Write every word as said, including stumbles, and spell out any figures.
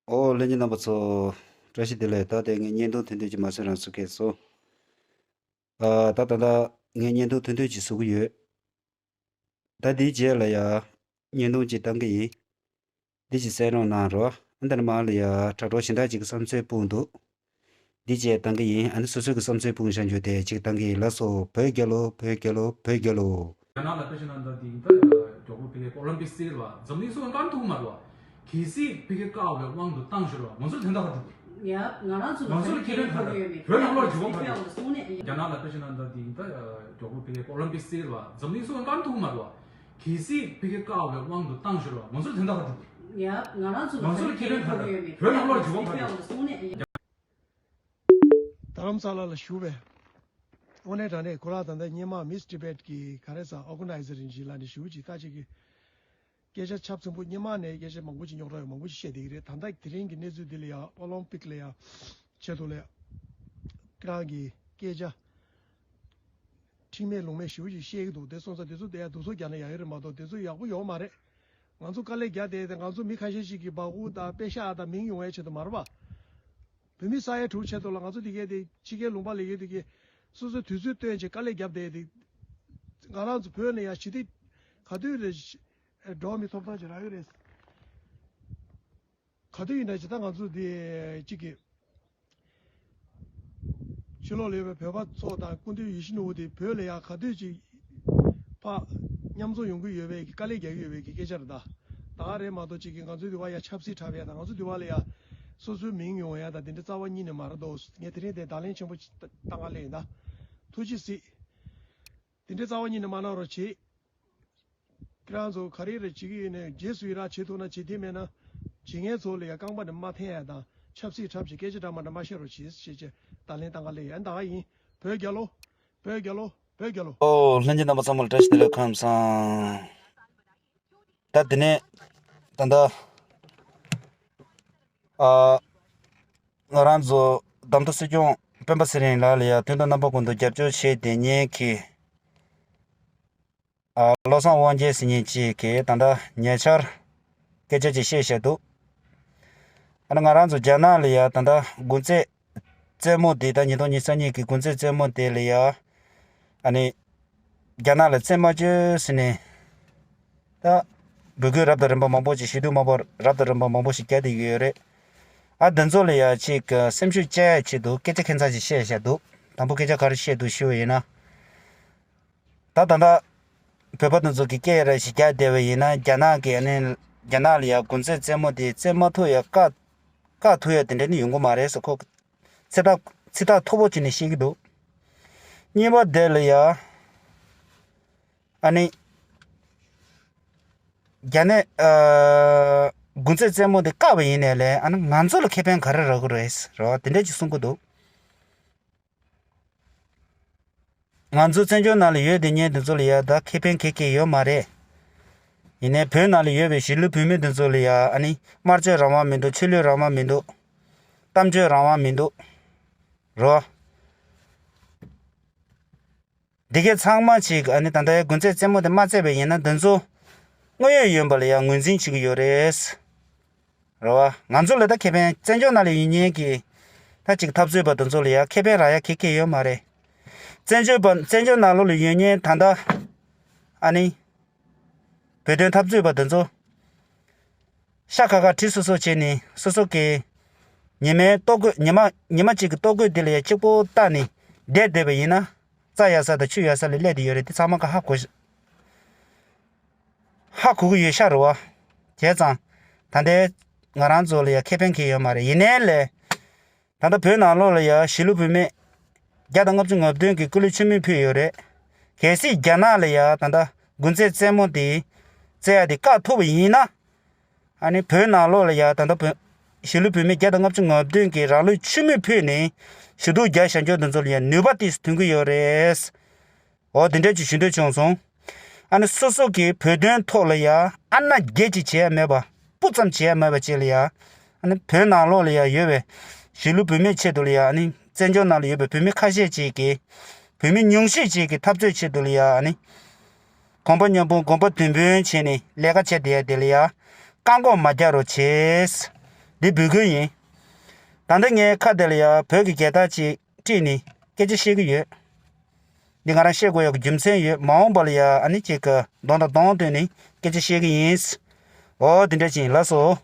ཨོ་ལྷན་རྒྱས་རྣམ་པ་ཚོ། བཀྲ་ཤིས་བདེ་ལེགས། ད་ལྟ་ངས་བརྙན་ཐུང་ཐུང་ཐུང་ཅིག་མ་བཟོས་རང་བཟོ་གལ་སོང་། ཨ་ད་ད་ལྟ་ངས་བརྙན་ཐུང་ཐུང་ཐུང་ཅིག་བཟོ་གི་ཡོད། ད་འདིའི་རྗེས་ལ་ཡ་བརྙན་ཐུང་ཅིག་བཏང་གི་ཡིན། འདི་ཅིག་གསན་རོགས་གནང་རོགས། ཨ་འདི་ནས་མར་ལ་ཡ་དྲ་གྲོགས་གཞན་དག་ཅིག་གི་བསམ་ཚུལ་སྤུངས་འདུག་འདི་བཅས་བཏང་གི་ཡིན། ཨ་ནི་སོ་སོའི་གི་བསམ་ཚུལ་སྤུངས་བཞག་རྒྱུ་དེ་ཅིག་བཏང་གི་ཡིན། ལགས་སོ། བོད་རྒྱལ་ལོ། བོད་རྒྱལ་ལོ། བོད་རྒྱལ་ལོ། རྒྱ་ནག་ལ་དཔེ་བཞག་ན་ད་དེང་ད་མགྱོགས་པོ་ཕ་གིའི་ཨོ་ལིམ་པིག་སི་རེད་བ། འཛམ་གླིང་སུ་ཡང་བཀག་ཐུབ་མ་རེད་བ། གལ་སྲིད་ཕ་གིར་བཀག་པའི་དབང་དུ་བཏང་ཞོར་བ་ང་ཚོར་དོན་དག་ག་འགྲུབ། ཡ་ང་རང་ཚོ་ང་ཚོར་ཁེ་ཕན་ག་རེ། བོད་ནང་ལོགས་འཇིགས་པ་ག་རེ། རྒྱ་ནག་ལ་དཔེ་བཞག་ན་ད་དེང་ད་མགྱོགས་པོ་ཕ་གིའི་ཨོ་ལིམ་པིག་སི་རེད་བ། འཛམ་གླིང་སུ་ཡང་བཀག་ཐུབ་མ་རེད་བ། གལ་སྲིད་ཕ་གིར་བཀག་པའི་དབང་དུ་བཏང་ཞོར་བ་ང་ཚོར་དོན་དག་ག་རེ། ཡ་ང་རང་ཚོ་ང་ཚོར་ཁེ་ཕན་ག་རེ། བོད་ནང་ལོགས་འཇིགས་པ་ག་རེ། རྡ་རམ་ས་ལ་ལ་བཞུགས་པའི་དངོས་གནས་དྲང་གནས་ཁོ་རང་ད་ལྟ་སྔོན་མ་མིས་ཊི་བེཊ་གི་ག་རེ་ཟ་ཨོར་ག་ནའི་ཛར་ཡིན་གྱི་ལ་ནས་བཞུགས་ཀྱི་ད་ཅིག་གི་སྐད་ཆ་ཆབ་ཚིམ་པོ། སྔོན་མ་ནས་སྐད་ཆ་མང་པོ་ཅིག་རྙོག་དྲ་ཡོད་མང་པོ་ཅིག་བཤད་བསྡད་ཀྱི་རེད། ད་ལྟ་དེ་རིང་གི་གནས་ཚུལ་འདི་ལ་ཡང་ཨོ་ལིམ་པིག་ལ་ཡང་ཆེད་དུ་ལ་ཡང་ཁྱེད་རང་གི་སྐད་ཆ་ཁྲིག་མེད་ལུང་མེད་ཞེ་པོ་ཅིག་བཤད་ཀྱི་འདུག་དེ་སོང་ཙང་དེ་ཚོ་དེ་ཡང་སྡུག་ཚོགས་རྒྱག་ན་ཡག་གི་རེད་མ་གཏོགས་དེ་ཚོ་ཡག་པོ་ཡོད་མ་རེད། ང་ཚོ་དཀའ་ལས་རྒྱག་བསྡད་དེ་ང་ཚོ་མི་ཁ་ཤས་ཤིག་གི་སྦ་ཁུག་དང་པེ་ཤག་དང་མིང་ཡོང་ཡའི་ཆེད་དུ་མ་རེད་པ། བོད་མི་ས་ཡ་དྲུག་ཆེད་དུ་ལ་ང་ཚོ་དེ་གའི་དེ་ཕྱི་རྒྱལ་ལུང་པ་ལ་ཡོད་དེ་གའི་སོ་སོའི་དུས་ཚོད་བཏོན་བྱས་དཀའ་ལས་བརྒྱབ་བསྡད་དེ། ང་རང་ཚོ་བོད་ནས་ཡང་ཞི་བདེ་ག་དུས་རེད། འགྲོ་མི་ཐོབ་ཐང་ཅིག་རག་གི་རེད། ག་དུས་ཡིན་ན་ཇི་ལྟར་ང་ཚོ་དེ་གཅིག་གི་ཕྱི་ལོགས་ལ་ཡོད་པའི་བོད་པ་ཚོ་དང་སྐུ་མདུན་ཡིད་བཞིན་ནོར་བུ་དེ་བོད་ལ་ཡང་ག་དུས་ཅིག་ཕར་མཉམ་འཛོམས་ཡོང་གི་ཡོད་པའི་གི་དཀའ་ལས་རྒྱག་གི་ཡོད་པའི་གི་སྐད་ཆ་རེད་ད། ད་ག་རེད་མ་གཏོགས་ཅིག་གི་ང་ཚོའི་འདི་བ་ཡ་ཆབ་སྲིད་འཁྲབ་ཡ་དང་ང་ཚོའི་འདི་བ་ལ་ཡ་སོ་སོའི་མིང་ཡོང་ཡ་དང་དེ་འདྲ་རྩ་བ་ཉིད་ནས་མ་རེད་དོ། ངས་དེ་རིང་དེ་བརྡ་ལན་ཆེན་པོ་ཅིག་བཏང་ག་སླེབས་ཡིན་ད། ཐུགས་རྗེ་གཟིགས། དེ་འདྲའི་རྩ་བ་ཉིད་ནས་མ་གནང་རོགས་བྱེད། ཁྱེད་རང་ཚོ་ག་རེ་རེ་བྱེད་ཀྱི་ཡོད་ནས་རྗེས་སུ་ཡི་རང་བྱེད་ཐུབ་ན་བྱེད། དེ་མེད་ན་བྱེད་མཁན་ཚོ་ལ་ཡང་རྐང་པ་ནས་མ་འཐེན་ཡ་དང་ཆབ་སྲིད་འཁྲབ་བྱེད་སྐད་ཆ་འདྲ་མ་འདྲ་མ་བཤད་རོགས་བྱེད་ཞེས་བྱས་བརྡ་ལན་བཏང་ག་སླེབས་ཡ་ད་ག་ཡིན། བོད་རྒྱལ་ལོ། བོད་རྒྱལ་ལོ། བོད་རྒྱལ་ལོ། ཨོ་ལྷན་རྒྱས་རྣམ་པ་ཚང་མ་ལ་བཀྲ་ཤིས་བདེ་ལེགས་ཁམས་བཟང་། ད་དེ་ནས་ད་ལྟ་ཨ་ང་རང་ཚོ་གདམ་ཐོ་སྲིད་སྐྱོང་སྤེན་པ་ཚེ་རིང་ལགས་ལ་ཡང་དུས་དང་རྣམ་པ་ཀུན་ཏུ་རྒྱབ་སྐྱོར་བྱས་བསྡད་མཁན་གྱི་ཨ་བློ་བཟང་དབང་རྒྱལ་ཟེར་མཁན་ཅིག་གིས་ད་ལྟ་ཉེ་ཆར་སྐད་ཆ་ཅིག་བཤད་བཞག་འདུག་ཨ་ནི་ང་རང་ཚོ་རྒྱ་ནག་ལ་ཡ་ད་ལྟ་དགུན་རྩེད་རྩེད་མོ་དེ་ད་ཉིས་སྟོང་ཉི་ཤུ་རྩ་གཉིས་ཀྱི་དགུན་རྩེད་རྩེད་མོ་དེ་ལ་ཡ་ཨ་ནི་རྒྱ་ནག་ལ་རྩེད་མ་བཅོལ་ཟེར་ནས་ད་འབོད་སྐུལ་རབ་དང་རིམ་པ་མང་པོ་ཅིག་ཞུ་དུས་མ་པ་རབ་དང་རིམ་པ་མང་པོ་ཞིག་རྒྱག་བསྡད་ཀྱི་ཡོད་རེད། ཨ་འདི་ཚོ་ལ་ཡ་ཅིག་སེམས་ཤུགས་བསྐྱེད་ཡ་ཆེད་དུ་སྐད་ཆ་ཁྱད་མཚར་ཅིག་བཤད་བཞག་འདུག་དང་པོ་སྐད་ཆ་ག་རེ་བཤད་འདུག་ཞུ་བ་ཡིན་ན། ད་ད་ལྟ་བོད་པ་དེ་ཚོ་གི་སྐད་རེ་ཞིག་རྒྱག་བསྡད་པ་ཡིན་ན་རྒྱ་ནག་གི་ཨ་ནི་རྒྱ་ནག་ལ་ཡ་དགུན་རྩེད་རྩེད་མོ་དེ་རྩེད་མ་ཐུབ་ཡ་བཀག་བཀག་ཐུབ་ཡ་དེ་འདྲ་ནི་ཡོང་གི་མ་རེད་ཟེར་ཁོ་ཚིག་ཐག་ཚིག་ཐག་མཐོ་པོ་བྱས་ནས་བཤད་ཀྱི་འདུག་གཉིས་པ་དེ་ལ་ཡ་ཨ་ནི་རྒྱ་ནག་ཨ་དགུན་རྩེད་རྩེད་མོ་དེ་བཀག་པ་ཡིན་ནའི་ལས་ཨ་ནི་ང་ཚོ་ལ་ཁེ་ཕན་ག་རེ་རག་གི་རེད་ཟེར་བ་དེ་འདྲ་ཅིག་གསུང་གི་འདུག་ང་ཚོ་བཙན་བྱོལ་ནང་ལ་ཡོད་བསྡད་མཁན་དེ་ཚོ་ལ་ཡ་ད་ཁེ་ཕན་ག་གེ་ཡོད་མ་རེད། ཡིན་ནའི་བོད་ནང་ལ་ཡོད་པའི་གཞིས་ལུས་བོད་མི་དེ་ཚོ་ལ་ཡ་ཨ་ནི་དམངས་གཙོའི་རང་དབང་མི་འདུག་ཆོས་ལུགས་རང་དབང་མི་འདུག་གཏམ་བརྗོད་རང་དབང་མི་འདུག་རོ། འདི་གའི་ཚང་མ་ཅིག་ཨ་ནི་ད་ལྟའི་དགུན་རྩེད་རྩེད་མོ་དེ་མ་རྩེད་པ་ཡིན་ན་འདི་ཚོ་དངོས་ཡོད་ཡིན་པ་ལ་ཡ་ངོས་འཛིན་བྱེད་ཀྱི་ཡོད་རེད། རེད་བ། ང་ཚོ་ལ་ད་ཁེ་ཕན་བཙན་བྱོལ་ནང་ལ་ཡོད་མཁན་གྱི་ད་ཅིག་འཐབ་རྩོད་པ་དེ་ཚོ་ལ་ཡ་ཁེ་ཕན་རག་ཡ་ག་གེ་ཡོད་མ་རེད། བཙན་བྱོལ་པ་བཙན་བྱོལ་ནང་ལོགས་ལ་ཡོད་མཁན་ད་ལྟ་ཨ་ནི་བོད་དོན་འཐབ་རྩོད་པ་དེ་ཚོ་ཤ་ཁ་ཁ་གྲི་སོ་སོ་བྱས་ནས་སོ་སོ་གི་ཉི་མའི་ལྟོ་གོས་ཉི་མ་ཉི་མ་གཅིག་གི་ལྟོ་གོས་དེ་ལ་ཡ་གཅིག་པོ་བལྟས་ནས་བསྡད་བསྡད་པ་ཡིན་ན་རྩྭ་ཡག་ས་དང་ཆུ་ཡག་ས་ལ་སླེབས་བསྡད་ཡོད་རེད། དེ་ཚང་མ་ག་ཧ་གོ་ཧ་གོ་གི་ཡོད་ཤག་རེད་བ། བྱས་ཙང་ད་ལྟའི་ང་རང་ཚོ་ལ་ཡ་ཁེ་ཕན་གང་ཡང་ཡོད་མ་རེད། ཡིན་ནའི་ལས་ད་ལྟ་བོད་ནང་ལོགས་ལ་ཡ་གཞིས་ལུས་བོད་མི་བརྒྱ་དང་ལྔ་བཅུ་ང་བདུན་གྱིས་སྐུ་ལུས་མཆོད་མེ་ཕུལ་ཡོད་རེད། གལ་སྲིད་རྒྱ་ནག་ལ་ཡ་ད་ལྟ་དགུན་རྩེད་རྩེད་མོ་དེ་རྩེ་ཡ་དེ་བཀག་ཐུབ་པ་ཡིན་ན། ཨ་ནི་བོད་ནང་ལོགས་ལ་ཡ་ད་ལྟ་བོད་གཞིས་ལུས་བོད་མི་བརྒྱ་དང་ལྔ་བཅུ་ང་བདུན་གྱིས་རང་ལུས་མཆོད་མེ་ཕུལ་ནས་ཞུ་གཏུག་རྒྱག་བཞག་རྒྱུ་དེ་ཚོ་ལ་ཡ་ནུས་པ་ཏོག་ཙམ་ཐོན་གྱི་ཡོད་རེད། འོ་དེ་འདྲ་ཅིག་ཞུ་འདོད་བྱུང་སོང་། ཨ་ནི་སོ་སོ་གི་བོད་དོན་ཐོག་ལ་ཡ་ཨ་ན་རྒྱས་ཅིག་བྱས་མེད་པ་སྤུ་ཙམ་བྱས་མེད་པ་ཅིག་ལ་ཡ། ཨ་ནི་བོད་ནང་ལོགས་ལ་ཡ་ཡོད་པའི་གཞིས་ལུས་བོད་མིའི་ཆེད་དུ་ལ་ཡ་ཨ་ནི་བཙན་བྱོལ་ནང་ལ་ཡོད་པའི་བོད་མི་ཁ་ཤས་ཅིག་གིས་བོད་མི་ཉུང་ཤས་ཅིག་གི་འཐབ་རྩོད་ཆེད་དུ་ལ་ཡ་ཨ་ནི་གོམ་པ་མཉམ་སྤུངས་གོམ་པ་མདུན་སྤོས་བྱས་ནས་ལས་ཀ་བྱས་བསྡད་ཡ་དེ་ལ་ཡ་བཀག་འགོག་མ་རྒྱག་རོགས་བྱེད། འདི་འབོད་སྐུལ་ཡིན། ད་ལྟ་ངས་ཁ་བརྡ་ལ་ཡ་བོད་ཀྱི་རྒྱལ་དར་ཅིག་བཀྲིས་ནས་སྐད་ཆ་བཤད་ཀྱི་ཡོད། འདི་ང་རང་བཤད་དགོས་ཡག་གི་རྒྱུ་མཚན་ཡོད། མ་འོངས་པ་ལ་ཡ་ཨ་ནི་ཅིག་གི་གདོང་དང་གདོང་བསྟན་ནས་སྐད་ཆ་བཤད་ཀྱི་ཡིན། འོ་དེ་འདྲ་ཅིག་ཡིན། ལགས་སོ།